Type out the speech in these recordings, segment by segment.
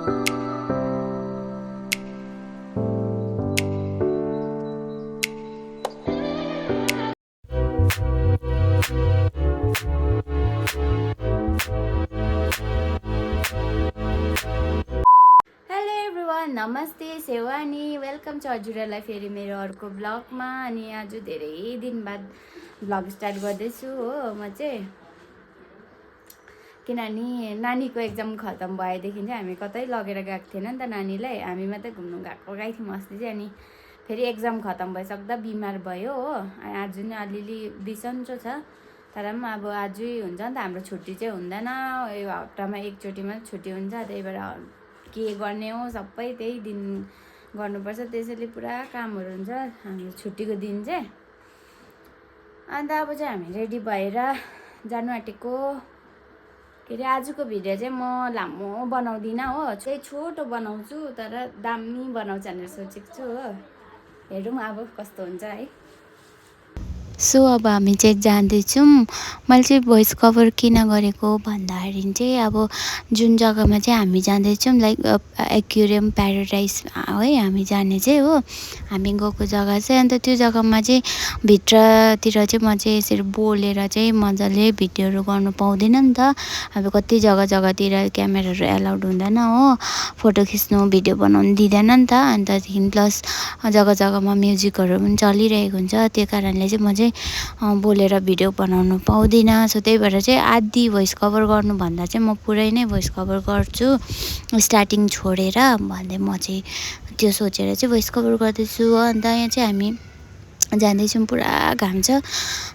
नमस्ते सेवानी, वेलकम छ हजुरहरूलाई फेरि मेरो अर्को ब्लगमा। अनि आज धेरै दिन बाद ब्लग स्टार्ट गर्दैछु हो म चाहिँ, किनभने नानीको एक्जाम खत्तम भएदेखि चाहिँ हामी कतै लगेर गएको थिएन नि त नानीलाई, हामी मात्रै घुम्नु गएको थियौँ अस्ति चाहिँ। अनि फेरि एक्जाम खत्तम भइसक्दा बिमार भयो हो। आज नि अलिअलि बिसन्चो छ, तर पनि अब आजै हुन्छ नि त, हाम्रो छुट्टी चाहिँ हुँदैन, यो हप्तामा एकचोटि मात्रै छुट्टी हुन्छ। त्यही भएर के गर्ने हो, सबै त्यही दिन गर्नुपर्छ, त्यसैले पुरा कामहरू हुन्छ हाम्रो छुट्टीको दिन चाहिँ। अन्त अब चाहिँ हामी रेडी भएर जानु आँटेको। के अरे आजको भिडियो चाहिँ म लामो बनाउँदिनँ हो, चाहिँ छोटो बनाउँछु, तर दामी बनाउँछु भनेर सोचेको छु हो। हेरौँ अब कस्तो हुन्छ है। सो अब हामी चाहिँ जाँदैछौँ। मैले चाहिँ भोइस कभर किन गरेको भन्दाखेरि चाहिँ अब जुन जग्गामा चाहिँ हामी जाँदैछौँ लाइक एक्वेरियम प्याराडाइस है हामी जाने चाहिँ हो, हामी गएको जग्गा चाहिँ। अन्त त्यो जग्गामा चाहिँ भित्रतिर चाहिँ म चाहिँ यसरी बोलेर चाहिँ मजाले भिडियोहरू गर्नु पाउँदैन नि त। अब कति जग्गातिर क्यामेराहरू एलाउड हुँदैन हो, फोटो खिच्नु भिडियो बनाउनु दिँदैन नि त। अन्तदेखि प्लस जग्गामा म्युजिकहरू पनि चलिरहेको हुन्छ, त्यो कारणले चाहिँ म चाहिँ बोलेर भिडियो बनाउनु पाउँदिनँ। सो त्यही भएर चाहिँ आधी भोइस कभर गर्नुभन्दा चाहिँ म पुरै नै भोइस कभर गर्छु स्टार्टिङ छोडेर भन्दै, म चाहिँ त्यो सोचेर चाहिँ भोइस कभर गर्दैछु। अन्त यहाँ चाहिँ हामी जाँदैछौँ, पुरा घाम छ।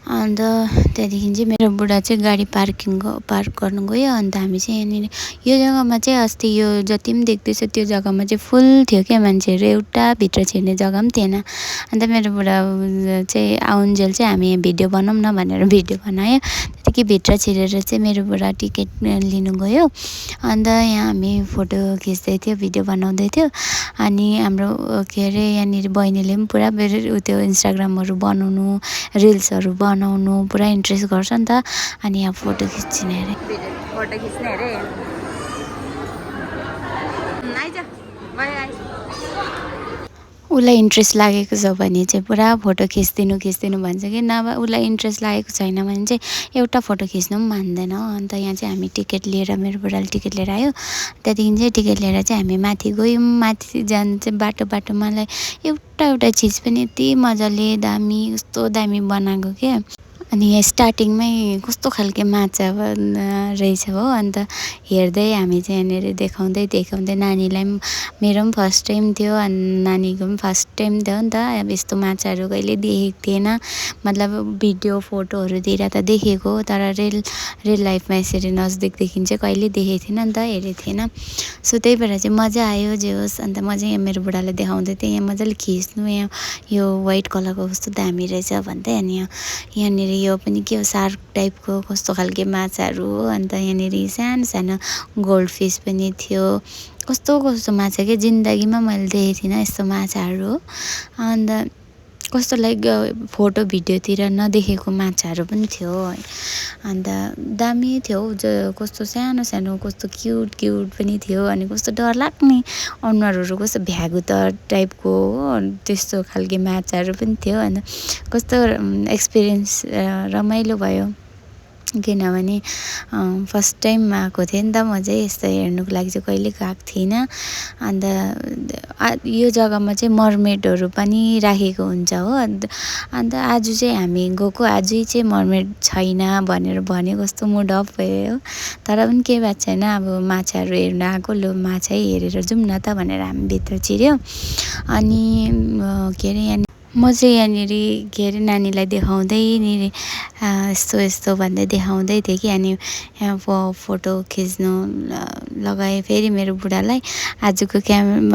अन्त त्यहाँदेखि चाहिँ मेरो बुढा चाहिँ गाडी पार्क गर्नु गयो। अन्त हामी चाहिँ यहाँनिर यो जग्गामा चाहिँ अस्ति यो जति पनि देख्दैछ त्यो जग्गामा चाहिँ फुल थियो क्या मान्छेहरू, एउटा भित्र छिर्ने जग्गा पनि थिएन। अन्त मेरो बुढा चाहिँ आउन्जेल चाहिँ हामी यहाँ भिडियो बनाऊँ न भनेर भिडियो बनायो। त्यतिकै भित्र छिरेर चाहिँ मेरो बुढा टिकट लिनु गयो। अन्त यहाँ हामी फोटो खिच्दै थियो, भिडियो बनाउँदै थियो। अनि हाम्रो के अरे यहाँनिर बहिनीले पनि पुरा त्यो इन्स्टाग्रामहरू बनाउनु, रिल्सहरू बनाउनु पुरा इन्ट्रेस्ट गर्छ नि त। अनि यहाँ फोटो खिच्ने अरे, फोटो खिच्ने अरे, उसलाई इन्ट्रेस्ट लागेको छ भने चाहिँ पुरा फोटो खिच्दिनु भन्छ कि, नभए उसलाई इन्ट्रेस्ट लागेको छैन भने चाहिँ एउटा फोटो खिच्नु पनि मान्दैन। अन्त यहाँ चाहिँ हामी टिकट लिएर, मेरो बुढाले टिकट लिएर आयो। त्यहाँदेखि चाहिँ टिकट लिएर चाहिँ हामी माथि गयौँ। माथि जानु चाहिँ बाटोमा एउटा चिज पनि यति मजाले दामी, कस्तो दामी बनाएको क्या। अनि यहाँ स्टार्टिङमै कस्तो खालके माछा रहेछ हो। अन्त हेर्दै हामी चाहिँ यहाँनिर देखाउँदै नानीलाई पनि, मेरो पनि फर्स्ट टाइम थियो अनि नानीको पनि फर्स्ट टाइम थियो नि त। अब यस्तो माछाहरू कहिले देखेको थिएन, मतलब भिडियो फोटोहरूतिर त देखेको, तर रियल लाइफमा यसरी नजदिकदेखि चाहिँ कहिले देखेको थिएन नि त, हेरेको थिएन। सो त्यही भएर चाहिँ मजा आयो जे होस्। अन्त म चाहिँ यहाँ मेरो बुढालाई देखाउँदै थिएँ, यहाँ मजाले खिच्नु, यहाँ यो वाइट कलरको कस्तो दामी रहेछ भन्दै। अनि यहाँनिर यो पनि के हो, सार्क टाइपको कस्तो खालके माछाहरू हो। अन्त यहाँनिर सानो गोल्ड फिस पनि थियो, कस्तो माछा के जिन्दगीमा मैले देखेको थिइनँ यस्तो माछाहरू हो। अन्त कस्तो लाइक फोटो भिडियोतिर नदेखेको माछाहरू पनि थियो। अन्त दामी थियो, कस्तो सानो कस्तो क्युट पनि थियो। अनि कस्तो डरलाग्ने अनुहारहरू, कस्तो भ्यागुता टाइपको हो, त्यस्तो खालके माछाहरू पनि थियो। अन्त कस्तो एक्सपिरियन्स रमाइलो भयो, किनभने फर्स्ट टाइम आएको थिएँ नि त म चाहिँ, यस्तो हेर्नुको लागि चाहिँ कहिले गएको थिइनँ। अन्त यो जग्गामा चाहिँ मर्मेडहरू पनि राखेको हुन्छ हो। अन्त आज चाहिँ हामी गएको, आजै चाहिँ मर्मेड छैन भनेर भन्यो, कस्तो मुड अफ भयो। तर पनि केही बात छैन, अब माछाहरू हेर्न आएको, लो माछै हेरेर जाउँ न त भनेर हामी भित्र छिर्यो। अनि के अरे यहाँ म चाहिँ यहाँनिर के अरे नानीलाई देखाउँदै नि यस्तो भन्दै देखाउँदै थिएँ कि। अनि यहाँ फोटो खिच्नु लगाएँ फेरि मेरो बुढालाई। आजको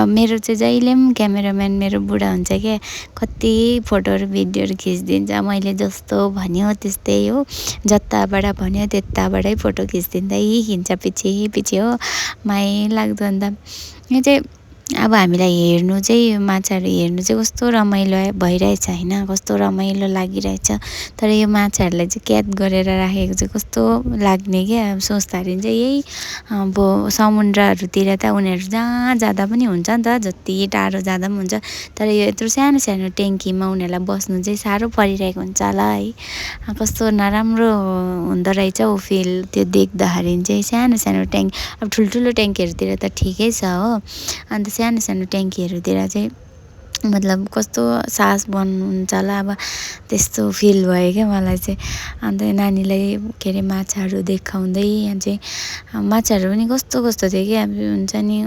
मेरो चाहिँ जहिले पनि क्यामेराम्यान मेरो बुढा हुन्छ क्या, कति फोटोहरू भिडियोहरू खिचिदिन्छ। मैले जस्तो भन्यो त्यस्तै हो, जताबाट भन्यो त्यताबाटै फोटो खिचिदिँदै हिँड्छ पछि हो, माया लाग्दो। अन्त यहाँ चाहिँ अब हामीलाई हेर्नु चाहिँ माछाहरू हेर्नु चाहिँ कस्तो रमाइलो भइरहेछ होइन, कस्तो रमाइलो लागिरहेछ। तर यो माछाहरूलाई चाहिँ कैद गरेर राखेको चाहिँ कस्तो लाग्ने क्या, अब सोच्दाखेरि चाहिँ यही अब समुद्रहरूतिर त उनीहरू जहाँ जाँदा पनि हुन्छ नि त, जति टाढो जाँदा पनि हुन्छ। तर यो यत्रो सानो सानो ट्याङ्कीमा उनीहरूलाई बस्नु चाहिँ साह्रो परिरहेको हुन्छ होला है। कस्तो नराम्रो हुँदो रहेछ हौ फिल त्यो देख्दाखेरि चाहिँ। सानो सानो ट्याङ्की, अब ठुल्ठुलो ट्याङ्कीहरूतिर त ठिकै छ हो, अन्त सानो सानो ट्याङ्कीहरूतिर चाहिँ मतलब कस्तो सास बन्नुहुन्छ होला, अब त्यस्तो फिल भयो क्या मलाई चाहिँ। अन्त नानीलाई के अरे माछाहरू देखाउँदै यहाँ चाहिँ माछाहरू पनि कस्तो कस्तो थियो कि, अब हुन्छ नि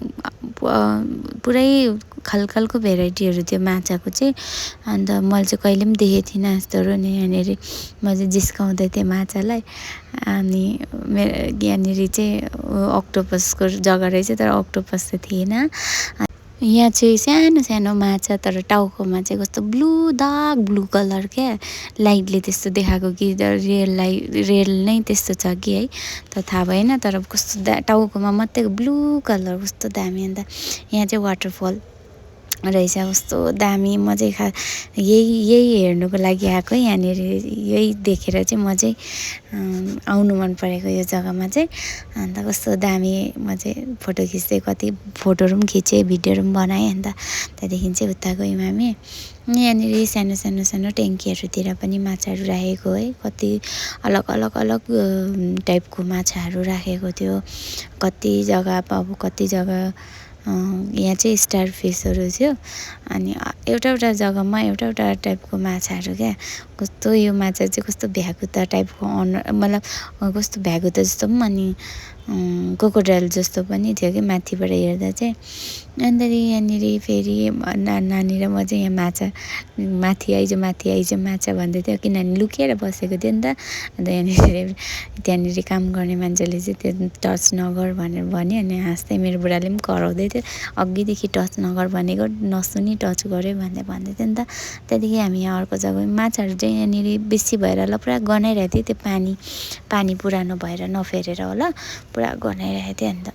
पुरै खालको भेराइटीहरू थियो माछाको चाहिँ। अन्त मैले चाहिँ कहिले पनि देखेको थिइनँ यस्तोहरू नि। यहाँनिर म चाहिँ जिस्काउँदै थिएँ माछालाई। अनि मेरो यहाँनिर चाहिँ अक्टोपसको जग्गा रहेछ, तर अक्टोपस चाहिँ थिएन। यहाँ चाहिँ सानो सानो माछा, तर टाउकोमा चाहिँ कस्तो डार्क ब्लू कलर क्या, लाइटले त्यस्तो देखाएको कि रियल नै त्यस्तो छ कि है, त थाहा भएन। तर कस्तो टाउकोमा मात्रै ब्लू कलर, कस्तो दामी। अन्त यहाँ चाहिँ वाटरफल रहेछ, कस्तो दामी। म चाहिँ यही हेर्नुको लागि आएको है यहाँनिर। यही देखेर चाहिँ म चाहिँ आउनु मन परेको यो जग्गामा चाहिँ। अन्त कस्तो दामी, म चाहिँ फोटो खिच्दै कति फोटोहरू पनि खिचेँ, भिडियोहरू पनि बनाएँ। अन्त त्यहाँदेखि चाहिँ उता गयौँ हामी। यहाँनिर सानो सानो सानो ट्याङ्कीहरूतिर पनि माछाहरू राखेको है, कति अलग अलग अलग टाइपको माछाहरू राखेको थियो। कति जग्गा अब कति जग्गा यहाँ चाहिँ स्टार फिसहरू थियो। अनि एउटा जग्गामा एउटा टाइपको माछाहरू क्या। कस्तो यो माछा चाहिँ कस्तो भ्यागुता टाइपको मतलब कस्तो भ्यागुता जस्तो पनि, अनि क्रोकोडाइल जस्तो पनि थियो कि माथिबाट हेर्दा चाहिँ। अन्त यहाँनिर फेरि नानी र म चाहिँ यहाँ माछा माथि आइज माछा भन्दै थियो, किनभने लुकेर बसेको थियो नि त। अन्त त्यहाँनिर काम गर्ने मान्छेले चाहिँ त्यो टच नगर भनेर भन्यो। अनि हाँस्दै मेरो बुढाले पनि कराउँदै थियो, अघिदेखि टच नगर भनेको, नसुनी टच गऱ्यो भन्दै थियो नि त। त्यहाँदेखि हामी यहाँ अर्को जग्गा माछाहरू चाहिँ यहाँनिर बेसी भएर होला पुरा गनाइरहेको थियो। त्यो पानी पुरानो भएर नफेरेर होला पुरा गनाइरहेको थियो। अन्त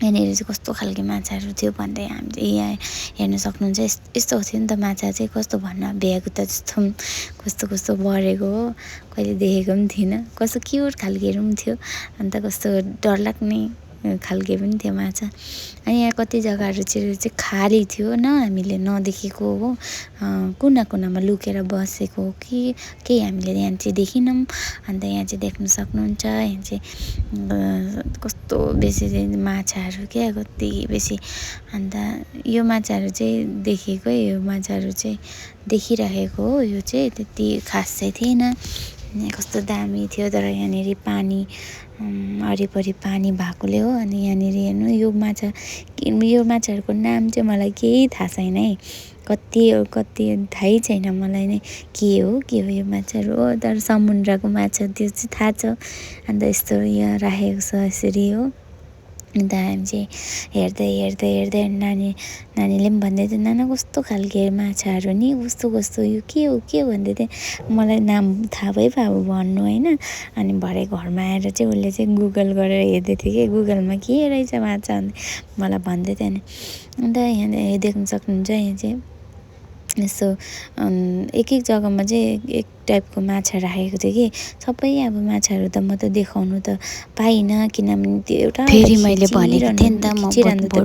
यहाँनिर चाहिँ कस्तो खालको माछाहरू थियो भन्दै हामी चाहिँ यहाँ हेर्न सक्नुहुन्छ। यस्तो थियो नि त माछा चाहिँ, कस्तो भन्न भ्यागुता जस्तो कस्तो कस्तो बढेको हो, कहिले देखेको पनि थिइनँ। कस्तो क्युट खालकोहरू पनि थियो, अन्त कस्तो डरलाग्ने खालके पनि थियो माछा। अनि यहाँ कति जग्गाहरू चाहिँ खाली थियो न, हामीले नदेखेको हो, कुनामा लुकेर बसेको हो कि केही हामीले यहाँ चाहिँ देखिनौँ। अन्त यहाँ चाहिँ देख्न सक्नुहुन्छ, यहाँ चाहिँ कस्तो बेसी चाहिँ माछाहरू क्या, कति बेसी। अन्त यो माछाहरू चाहिँ देखेकै, यो माछाहरू चाहिँ देखिराखेको हो, यो चाहिँ त्यति खास चाहिँ थिएन। कस्तो दामी थियो। तर यहाँनिर पानी वरिपरि पानी भएकोले हो। अनि यहाँनिर हेर्नु यो माछाहरूको नाम चाहिँ मलाई केही थाहा छैन है, कति थाहै छैन मलाई नै के हो यो माछाहरू हो। तर समुद्रको माछा त्यो चाहिँ थाहा छ। अन्त यस्तो यहाँ राखेको छ यसरी हो। अन्त हामी चाहिँ हेर्दै नानीले पनि भन्दै थियो, नाना कस्तो खालके माछाहरू नि, कस्तो यो के भन्दै थियो। मलाई नाम थाहा भयो अब भन्नु होइन। अनि भरे घरमा आएर चाहिँ उसले चाहिँ गुगल गरेर हेर्दै थियो कि गुगलमा के रहेछ माछा मलाई भन्दै थियो। नि अन्त यहाँ देख्न सक्नुहुन्छ, यहाँ चाहिँ यस्तो एक जग्गामा चाहिँ एक टाइपको माछा राखेको थियो कि। सबै अब माछाहरू त म त देखाउनु त पाइनँ, किनभने त्यो एउटा फेरि मैले भनेको थिएँ नि त म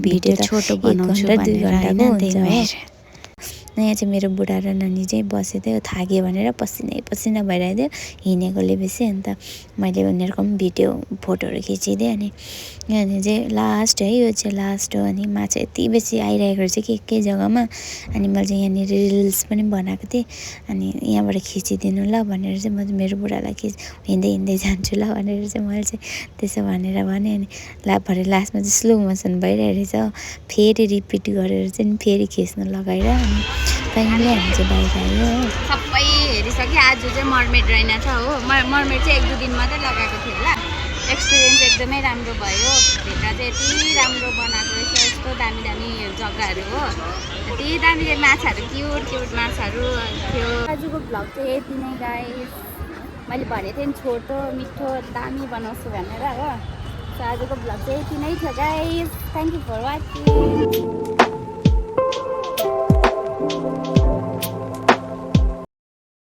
भिडियो छोटो बनाउँछु भनेर होइन। यहाँ चाहिँ मेरो बुढा र नानी चाहिँ बसेको थियो, थाक्यो भनेर पसिना भइरहेको थियो हिँडेकोले बेसी। अन्त मैले उनीहरूको पनि भिडियो फोटोहरू खिचिदिएँ। अनि यहाँनिर चाहिँ लास्ट है, यो चाहिँ लास्ट हो। अनि माछा यति बेसी आइरहेको रहेछ कि एकै जग्गामा। अनि मैले चाहिँ यहाँनिर रिल्स पनि बनाएको थिएँ। अनि यहाँबाट खिचिदिनु ल भनेर चाहिँ म मेरो बुढालाई हिँड्दै जान्छु ल भनेर चाहिँ मैले चाहिँ त्यसो भनेर भने। अनि भरे लास्टमा चाहिँ स्लो मोसन भइरहेको रहेछ, फेरि रिपिट गरेर चाहिँ फेरि खिच्नु लगाएर अनि फाइनली हामी चाहिँ बाहिर आयो हो। सबै हेरिसक्यो। आज चाहिँ मर्मेड रहेनछ हो, मर्मेड चाहिँ 1-2 दिन मात्रै लगाएको थियो होला। एक्सपिरियन्स एकदमै राम्रो भयो। भित्र चाहिँ यति राम्रो बनाएको रहेछ, यस्तो दामी जग्गाहरू हो, यति दामी माछाहरू, क्युट माछाहरू थियो। आजको भ्लग चाहिँ यति नै गाइस। मैले भनेको थिएँ नि छोटो मिठो दामी बनाउँछु भनेर हो। सो आजको भ्लग चाहिँ यति नै थियो guys. Thank you for watching.